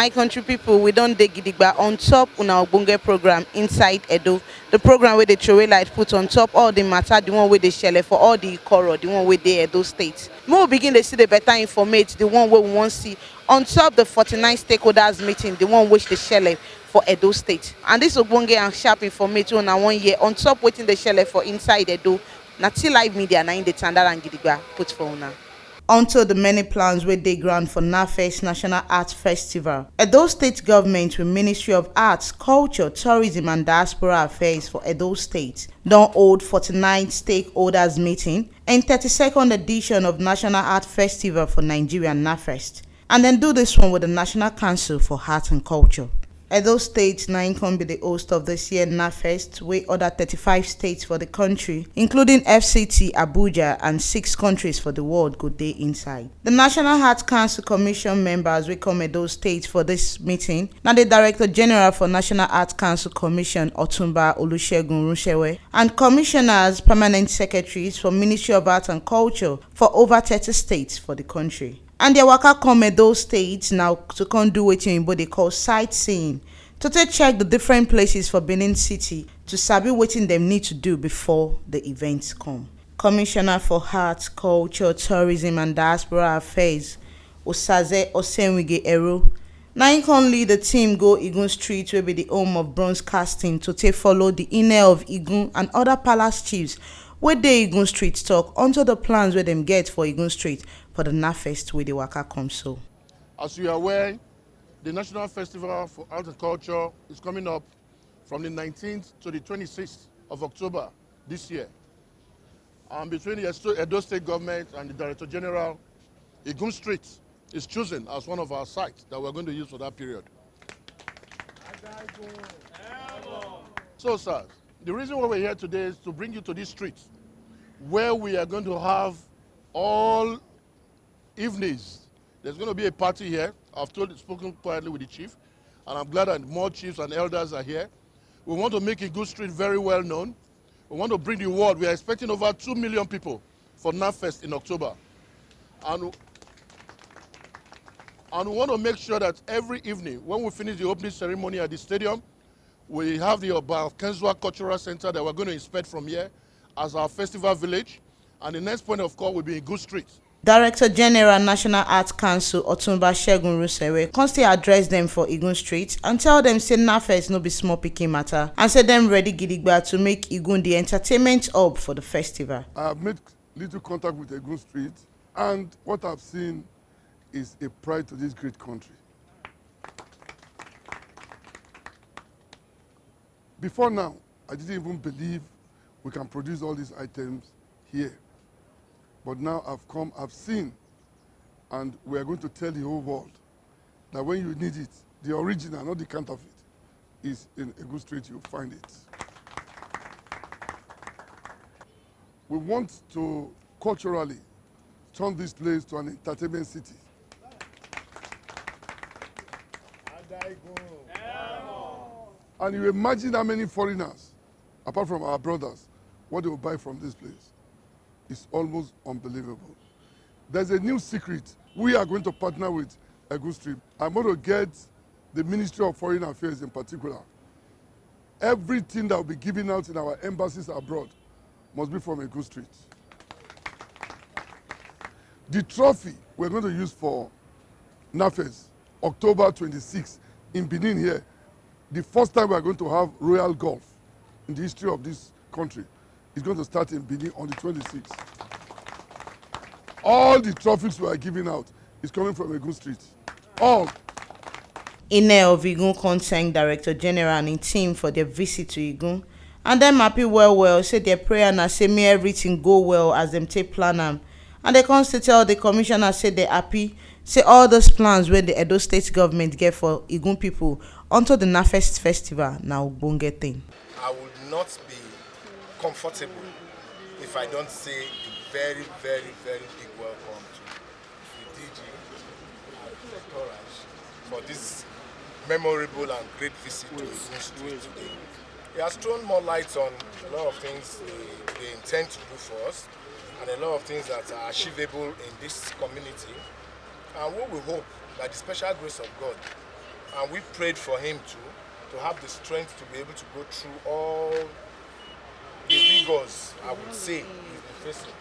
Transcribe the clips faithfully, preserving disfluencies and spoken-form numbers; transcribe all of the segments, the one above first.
My country people, we don dey gidigba on top una ogbonge program inside Edo. The program wey dey throway light put on top all the matter, the one wey dey shele for all the ikoro, the one wey dey Edo State. Make we begin dey see the better informate, the one wey we wan see on top the forty-nine stakeholders meeting, the one which dey shele for Edo State. And this ogbonge and sharp informate wey una wan hear on top wetin dey shele for inside Edo, na T Live Media na im dey tanda am gidigba put for una. Unto the many plans wey dey ground for NAFEST National Art Festival, Edo State Government with Ministry of Arts, Culture, Tourism and Diaspora Affairs for Edo State don hold forty-nine stakeholders meeting in thirty-second edition of National Art Festival for Nigeria, NAFEST, and dem do this one with the National Council for Art and Culture. Edo State na im come be the host of this year NAFEST, wey other thirty-five states for the country, including F C T, Abuja, and six countries for the world go dey inside. The National Arts Council Commission members wey come Edo State for this meeting na the Director General for National Arts Council Commission, Otunba Olusegun Runshewe, and commissioners, permanent secretaries for Ministry of Arts and Culture for over thirty states for the country. And their waka come Edo State now to come do wetin oyinbo dey call sightseeing, to take check the different places for Benin City, to sabi wetin dem need to do before the events come. Commissioner for Arts, Culture, Tourism and Diaspora Affairs, Osaze Osenwige Ero, na im come lead the team go Igun Street, wey be the home of bronze casting, to take follow the Ine of Igun and other palace chiefs wey dey Igun Street talk unto the plans wey dem get for Igun Street for the NAFEST wey dey waka come so. As you are aware, the National Festival for Art and Culture is coming up from the nineteenth to the twenty-sixth of October this year. And between the Esto-, Edo State Government and the Director General, Igun Street is chosen as one of our sites that we're going to use for that period. So, sir, the reason why we're here today is to bring you to this street where we are going to have all evenings. There's going to be a party here. I've told, spoken quietly with the chief, and I'm glad that more chiefs and elders are here. We want to make Igun Street very well known. We want to bring the world. We are expecting over two million people for NAFEST in October. And, and we want to make sure that every evening, when we finish the opening ceremony at the stadium, we have the Oba of Kenzua Cultural Center that we're going to inspect from here as our festival village. And the next point of call will be Igun Street. Director General National Arts Council, Otunba Segun Rusewe, come still address dem for Igun Street and tell dem say NAFEST no be small pikin matter, and say dem ready gidigba to make Igun the entertainment hub for the festival. I have made little contact with Igun Street, and what I've seen is a pride to this great country. Before now, I didn't even believe we can produce all these items here. But now I've come, I've seen, and we are going to tell the whole world that when you need it, the original, not the counterfeit, is in Igun Street, you'll find it. We want to culturally turn this place to an entertainment city. And you imagine how many foreigners, apart from our brothers, what they will buy from this place. It's almost unbelievable. There's a new secret. We are going to partner with Igun Street. I'm going to get the Ministry of Foreign Affairs in particular. Everything that will be given out in our embassies abroad must be from Igun Street. The trophy we're going to use for NAFEST, October twenty-sixth in Benin here, the first time we are going to have Royal Golf in the history of this country. It's going to start in Benin on the twenty-sixth. All the trophies we are giving out is coming from Igun Street. All. Ine of Igun come thank Director General and im team for their visit to Igun, and dem happy well well, say their prayer na say make everything go well as dem take plan am. And dem come still tell the commissioner say dem happy, say all those plans wey the Edo State government get for Igun people unto the NAFEST festival na ogbonge thing. I would not be comfortable if I don't say a very, very, very big welcome to the D G and the entourage for this memorable and great visit to Igun Street today. He has thrown more light on a lot of things they, they intend to do for us and a lot of things that are achievable in this community. And we will hope that the special grace of God And we prayed for him to, to have the strength to be able to go through all the rigors, I would say, he's been facing.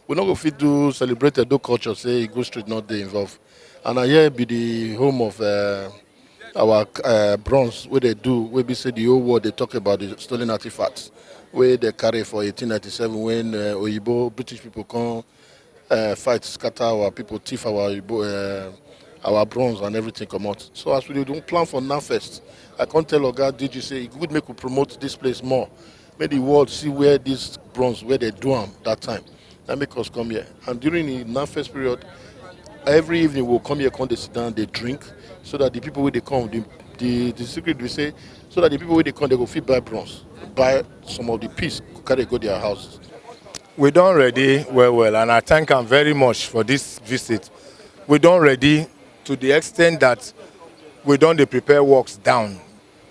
We no go fit do celebrate Edo culture, say Igbo Street not dey involved. And I hear be the home of uh, our uh, bronze, where they do, where we say the whole world they talk about the stolen artifacts, where they carry for eighteen ninety-seven when uh, Oyibo, British people come uh, fight, scatter our people, thief our Oyibo, uh, our bronze and everything come out. So as we don't plan for now first, I can't tell Oga D G say it would make we promote this place more. Make the world see where this bronze, where they do am that time. That make us come here. And during the now first period, every evening we'll come here, come they sit down, they drink, so that the people where they come, the, the, the secret we say, so that the people where they come, they go fit buy bronze, buy some of the piece, carry go their houses. We don ready well well, and I thank am very much for this visit. We don ready to the extent that we don dey prepare works down,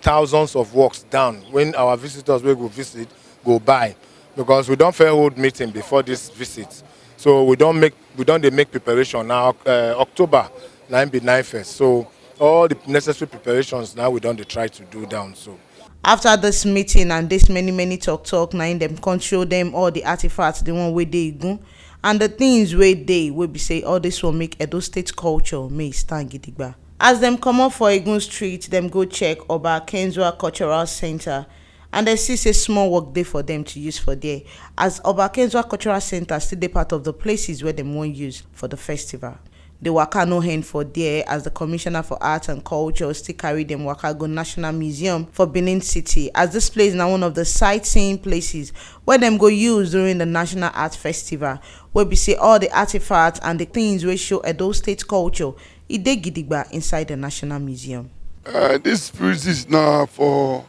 thousands of works down when our visitors wey go visit go buy, because we don fair hold meeting before this visit. So we don make we don dey make preparation now. Uh, October na im be nine first, so all the necessary preparations now we don dey try to do down so. After this meeting and this many many talk talk, na im dem come show dem all the artifacts, the one wey dey Igun, and the things wey dey, wey be say all this one make Edo State culture may stand gidigba. As dem comot for Igun Street, dem go check Oba Kenzua Cultural Center, and dem see say small work dey for dem to use for there, as Oba Kenzua Cultural Center still dey part of the places where dem wan use for the festival. The waka no end for there, as the commissioner for art and culture still carry dem waka go National Museum for Benin City, as this place na one of the sightseeing places where dem go use during the National Art Festival, where be say all the artifacts and the things wey show Edo State culture, e dey gidigba inside the National Museum. Uh, this visit na for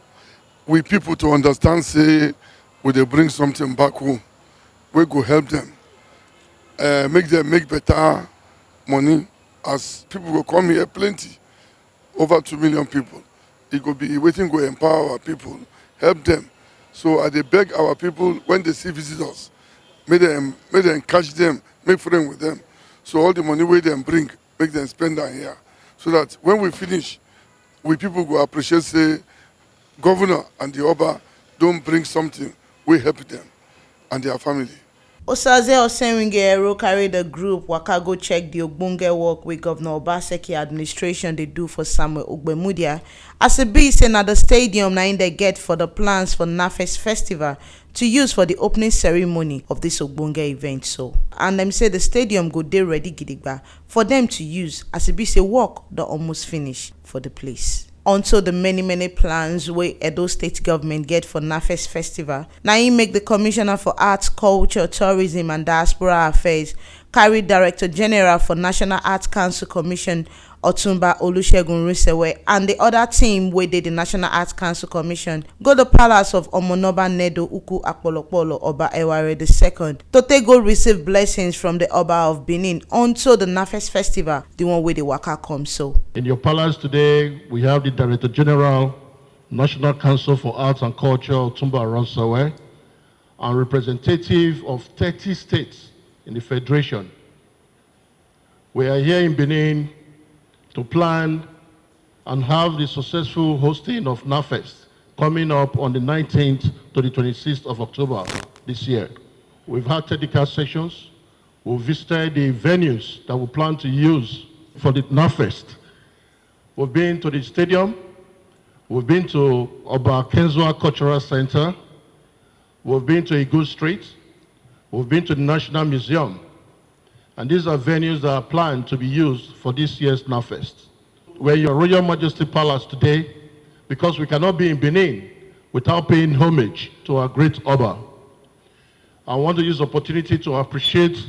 we people to understand say we dey bring something back home wey go help them, uh, make them make better money, as people go come here plenty, over two million people. E go be wetin go empower our people, help them. So I dey beg our people, when they see visitors, make them make them catch them, make friend with them. So all the money wey dem bring, make them spend am here, so that when we finish, we people go appreciate say governor and the Oba don bring something wey help them and their family. Osaze Osenwinge Ero carry the group waka go check the ogbonge work wey Governor Obaseki administration dey do for Samuel Ogbemudia, as e be say na the stadium na im dey get for the plans for Nafest Festival to use for the opening ceremony of this ogbonge event so. And dem say the stadium go dey ready gidigba for dem to use, as e be say work don almost finish for the place. Unto the many many plans wey Edo State government get for Nafest Festival, na im make the Commissioner for Arts, Culture, Tourism and Diaspora Affairs carry Director General for National Arts Council Commission, Otunba Olusegun Rusewe, and the other team wey dey the National Arts Council Commission go the palace of Omonoba Nedo Uku Akpolokpolo Oba Eware the second to take go receive blessings from the Oba of Benin unto the Nafest Festival, the one wey dey waka come so. In your palace today, we have the Director General, National Council for Arts and Culture, Otunba Rusewe, and representative of thirty states in the Federation. We are here in Benin to plan and have the successful hosting of Nafest coming up on the nineteenth to the twenty-sixth of October this year. We've had technical sessions. We've visited the venues that we plan to use for the Nafest. We've been to the stadium. We've been to Oba Kenzua Cultural Center. We've been to Igu Street. We've been to the National Museum. And these are venues that are planned to be used for this year's Nafest. We're in Your Royal Majesty Palace today because we cannot be in Benin without paying homage to our great Oba. I want to use the opportunity to appreciate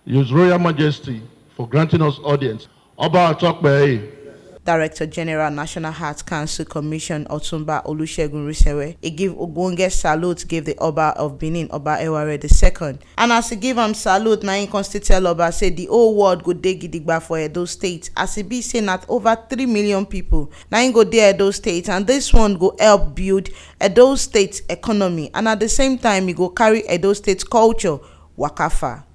His Royal Majesty for granting us audience. Oba Atokpei. Director General, National Arts Council Commission, Otunba Olusegun Rusewe, he give ogbonge salute, give the Oba of Benin, Oba Eware the second. And as he give am salute, na im come still tell Oba say the whole world go dey gidigba for Edo State. As e be say na over three million people na im go dey Edo State, and this one go help build Edo State economy, and at the same time, e go carry Edo State culture waka far.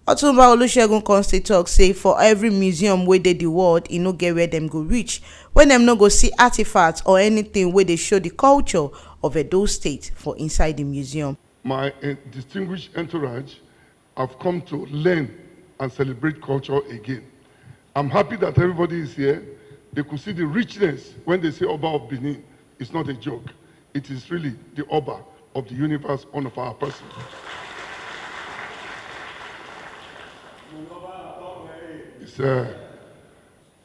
Otunba Olusegun come still talk say for every museum wey dey the world, e no get where dem go reach when dem no go see artifacts or anything wey dey show the culture of Edo State for inside the museum. My, eh, distinguished entourage have come to learn and celebrate culture again. I'm happy that everybody is here. They could see the richness when they say Oba of Benin. It's not a joke. It is really the Oba of the universe, one of our person. It's, uh,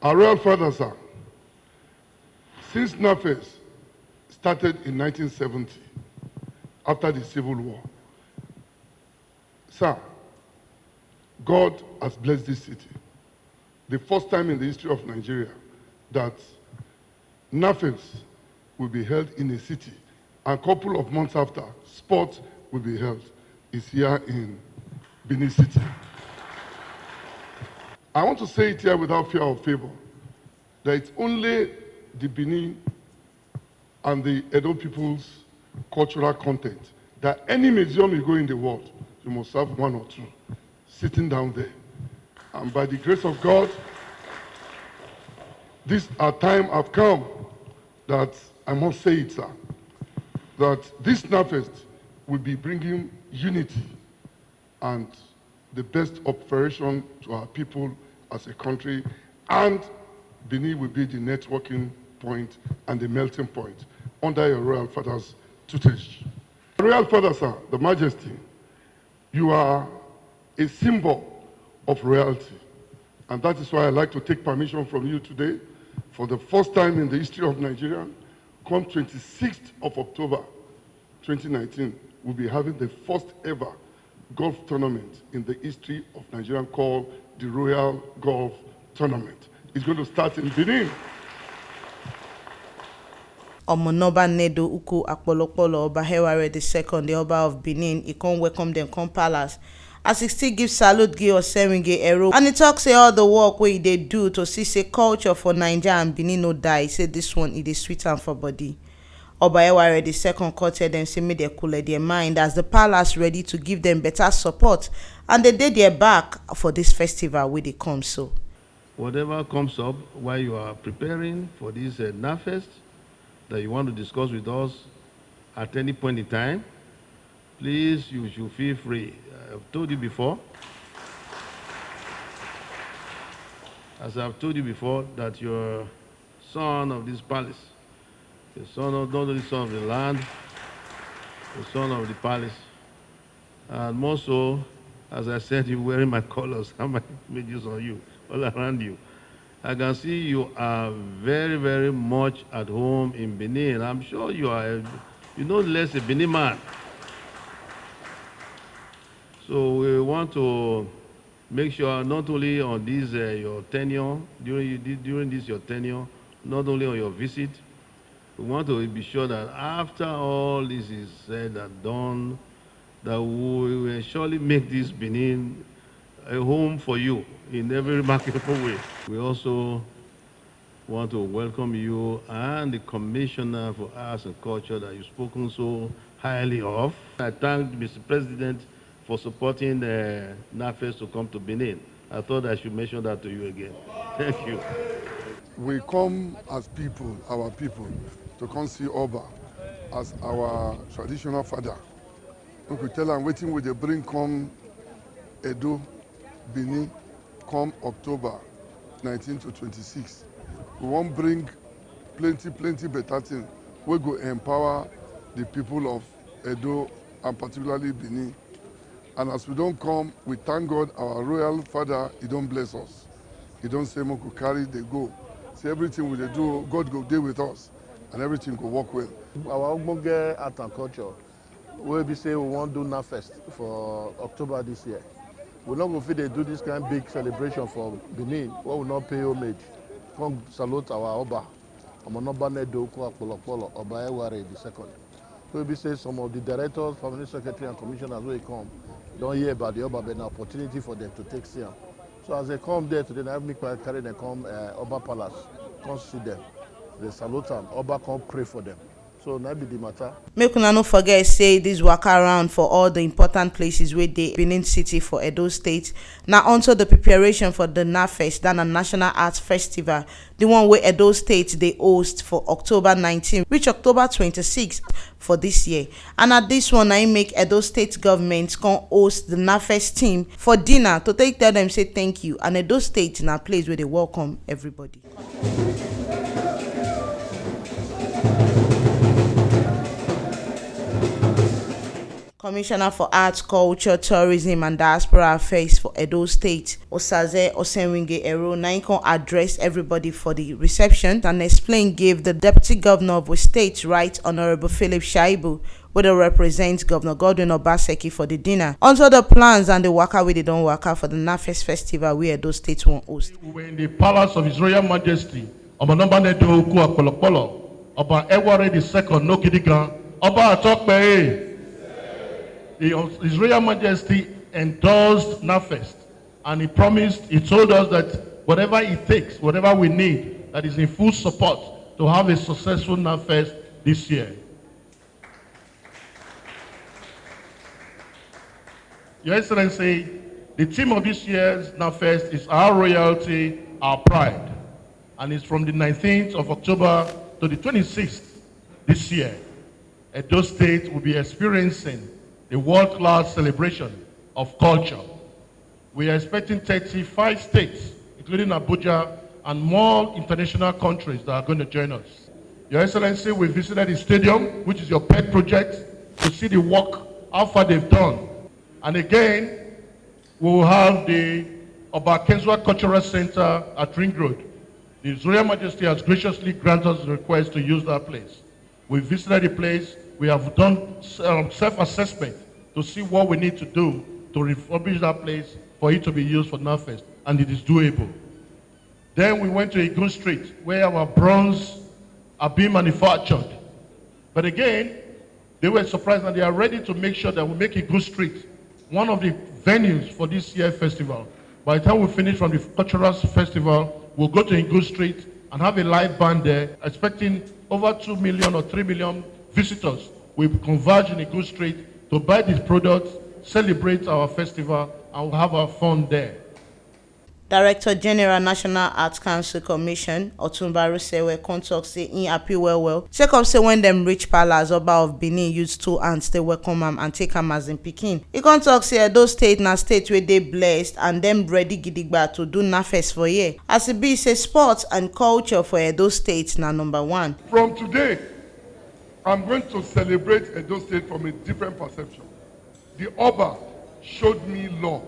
our royal father, sir. Since NAFES started in nineteen seventy, after the Civil War, sir, God has blessed this city. The first time in the history of Nigeria that NAFES will be held in a city, and couple of months after, sport will be held, is here in Benin City. I want to say it here without fear or favor, that it's only the Benin and the Edo people's cultural content that any museum you go in the world, you must have one or two sitting down there. And by the grace of God, this our time have come that I must say it, sir, that this NAFES will be bringing unity and the best operation to our people as a country, and Benin will be the networking point and the melting point under your royal father's tutelage. Royal Father, sir, the Majesty, you are a symbol of royalty, and that is why I like to take permission from you today, for the first time in the history of Nigeria, come twenty-sixth of October twenty nineteen, we'll be having the first ever golf tournament in the history of Nigeria called the Royal Golf Tournament. It's going to start in Benin. Omonoba Nedo Uku Akpolokpolo Oba Heware the second, the Oba of Benin, he come welcome them come palace. As he still give salute give Osenwinge Ero, and he talk say all the work wey he dey do to see say culture for Naija and Benin no die, he say this one, e dey sweet am for body. Oba Eware the second come tell them say make they cool their mind as the palace ready to give them better support, and they dey their back for this festival wey dey come so. Whatever comes up while you are preparing for this, uh, NAFES that you want to discuss with us at any point in time, please, you should feel free. I've told you before, as I've told you before, that you're son of this palace, the son of, not only son of the land, the son of the palace. And more so, as I said, you wearing my colors and my images on you, all around you. I can see you are very, very much at home in Benin. I'm sure you are, a, you know less a Benin man. So we want to make sure not only on this, uh, your tenure, during you, during this your tenure, not only on your visit, we want to be sure that after all this is said and done, that we will surely make this Benin a home for you in every remarkable way. We also want to welcome you and the Commissioner for Arts and Culture that you've spoken so highly of. I thank Mister President for supporting the NAFES to come to Benin. I thought I should mention that to you again. Thank you. We come as people, our people, to come see Oba as our traditional father. Make we tell am wetin we dey bring come Edo, Benin, come October nineteen to twenty-six. We wan bring plenty, plenty better thing wey go empower the people of Edo and particularly Benin. And as we don come, we thank God, our royal father, he don bless us. He don say make we carry dey go. Say everything we dey do, God go dey with us and everything go work well. Our ogbonge art and culture wey be say we wan do NAFES for October this year. We no go fit dey do this kind big celebration for Benin wey we no pay homage, come salute our Oba, Omonoba Nedo Uku Akpolokpolo Oba Eware the second. Wey be say some of the directors, permanent secretary and commissioners wey come don hear about the Oba, but na opportunity for them to take see am. So as they come there today, na me carry them come, uh, Oba Palace, come see them. They salute am. Oba come pray for them. So na be the matter. Make una no forget say this waka around for all the important places wey dey Benin City for Edo State na unto the preparation for the NAFEST, that na National Arts Festival, the one wey Edo State dey host for October nineteen reach October twenty-six for this year. And na this one na im make Edo State government come host the NAFEST team for dinner to take tell them say thank you. And Edo State na place wey dey welcome everybody. Commissioner for Arts, Culture, Tourism and Diaspora Affairs for Edo State, Osaze Osenwinge Ero, na im come address everybody for the reception and explain give the Deputy Governor of the state, Right Honorable Philip Shaibu, wey dey represent Governor Godwin Obaseki for the dinner. Unto the plans and the waka wey dey don waka for the NAFEST festival wey Edo State wan host. We were in the palace of His Royal Majesty Obanobana Edo Oku Akpolokpolo, Oba Eware the second Nokidigan, Oba Atokpe. He, His Royal Majesty endorsed NAFEST, and he promised, he told us that whatever it takes, whatever we need, that is in full support to have a successful NAFEST this year. Your Excellency, the theme of this year's NAFEST is Our Royalty, Our Pride, and it's from the nineteenth of October to the twenty-sixth this year. Edo State will be experiencing a world-class celebration of culture. We are expecting thirty-five states, including Abuja, and more international countries that are going to join us. Your Excellency, we visited the stadium, which is your pet project, to see the work, how far they've done. And again, we will have the Oba Akinzuwa Cultural Center at Ring Road. His Royal Majesty has graciously granted us the request to use that place. We visited the place. We have done um, self-assessment to see what we need to do to refurbish that place for it to be used for NAFEST, and it is doable. Then we went to Igun Street, where our bronze are being manufactured. But again, they were surprised, and they are ready to make sure that we make Igun Street one of the venues for this year festival. By the time we finish from the cultural festival, we'll go to Igun Street and have a live band there, expecting over two million or three million visitors will converge in Igun Street to buy these products, celebrate our festival, and we'll have our fun there. Director General National Arts Council Commission, Otunba Rusewe, come talk say im happy well well sake of say when dem reach palace, Oba of Benin use two hands take welcome am and take am as im pikin. E come talk say Edo State na state wey dey blessed and dem ready gidigba to do NAFEST for here, as e be say sports and culture for Edo State na number one. From today, I'm going to celebrate Edo State from a different perception. The Oba showed me love.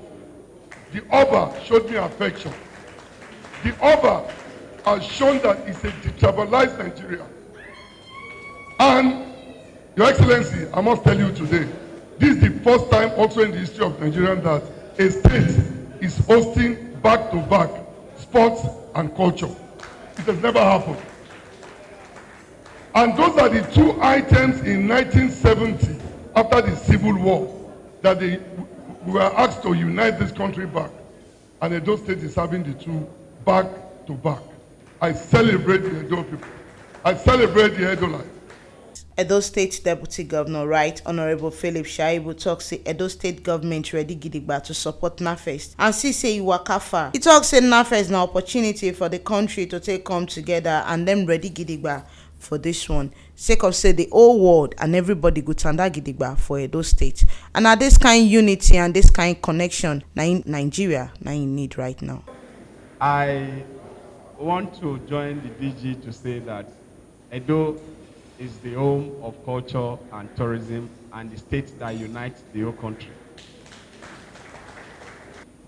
The Oba showed me affection. The Oba has shown that he's a detribalized Nigeria. And, Your Excellency, I must tell you today, this is the first time also in the history of Nigeria that a state is hosting back-to-back sports and culture. It has never happened. And those are the two items in nineteen seventy, after the Civil War, that they, we were asked to unite this country back. And Edo State is having the two back to back. I celebrate the Edo people. I celebrate the Edo life. Edo State Deputy Governor, Right Honorable Philip Shaibu, talk say Edo State government ready gidigba to support NAFEST and see say e waka far. E talk say NAFEST na opportunity for the country to take come together and dem ready gidigba for this one, sake of say the whole world and everybody go tanda gidigba for Edo State. And na this kind unity and this kind connection na im Nigeria na im need right now. I want to join the D G to say that Edo is the home of culture and tourism and the state that unites the whole country.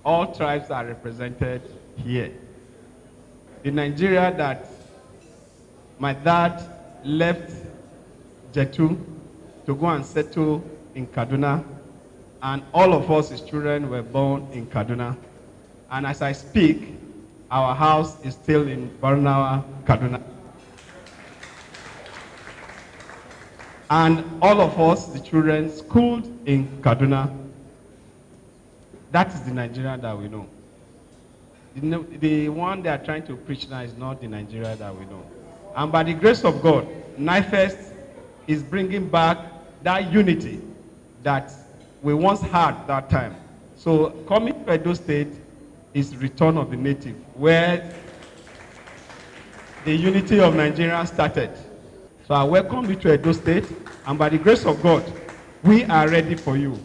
All tribes are represented here. The Nigeria that my dad left Jetu to go and settle in Kaduna, and all of us, his children, were born in Kaduna. And as I speak, our house is still in Barnawa, Kaduna. And all of us, the children, schooled in Kaduna. That is the Nigeria that we know. The, no- the one they are trying to preach now is not the Nigeria that we know. And by the grace of God, NIFEST is bringing back that unity that we once had that time. So coming to Edo State is return of the native, where the unity of Nigeria started. So I welcome you to Edo State, and by the grace of God, we are ready for you.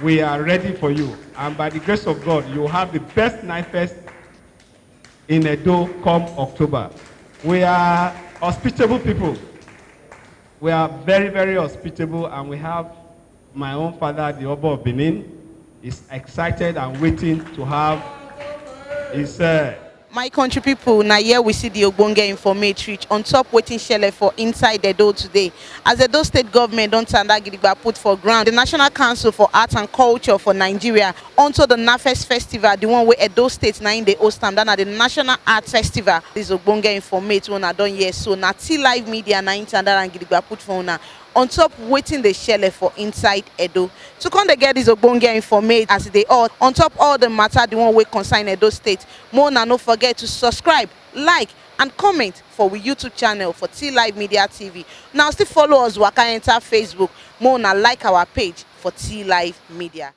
We are ready for you, and by the grace of God, you will have the best NIFEST in Edo come October. We are hospitable people. We are very, very hospitable, and we have my own father, the Oba of Benin, is excited and waiting to have his uh, My country people, na here we see the ogbonge informate reach on top wetin shele for inside Edo today. As Edo State government don tanda gidigba put for ground, the National Council for Art and Culture for Nigeria onto the NAFEST festival, the one wey Edo State na im dey host am, that na the National Art Festival. This ogbonge informate wey una don hear so, na T Live Media na im tanda am gidigba put for una on top wetin dey shele for inside Edo. To come dey get this ogbonge informate as e dey hot on top all the matter, the one wey concern Edo State, mo una no forget to subscribe, like and comment for we YouTube channel for T Live Media T V. Now still follow us waka enter Facebook, mo una like our page for T Live Media.